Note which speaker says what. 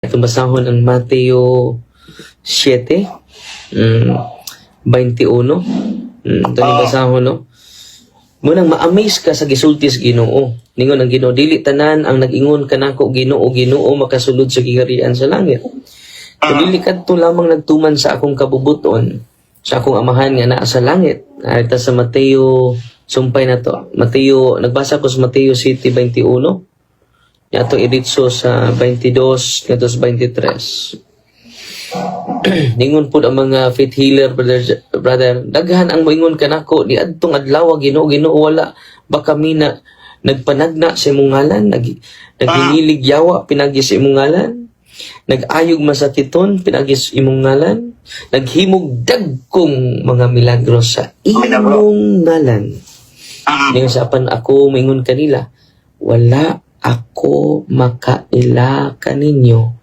Speaker 1: Itong basahon ang Mateo 7, 21. Ito ni basahon, no? Munang ma-amaze ka sa gisulti sa Ginoo. Ningon ang Ginoo, "Dili tanan ang nag-ingon kanako, 'Ginoo, Ginoo,' makasulod sa giharian sa langit. Kung dili kadto lamang nagtuman sa akong kabubuton sa akong Amahan nga naa sa langit." Arita sa Mateo, sumpay na to. Mateo, nagbasa ko sa Mateo 7:21. Yato iritso sa 22 ngadto sa 23. Ningon pud ang mga faith healer, brother, brother, "Daghan ang moingon kanako ni adtong adlaw, 'Ginoo, Ginoo, wala ba kami na nagpanagna sa imong ngalan, naghinilig yawa pinagi sa imong ngalan, nag-ayog masakiton pinagi sa imong ngalan, naghimog dagkong mga milagro sa imong ngalan?" Ningon sa, "Apan ako moingon kanila, wala ako makaila kaninyo."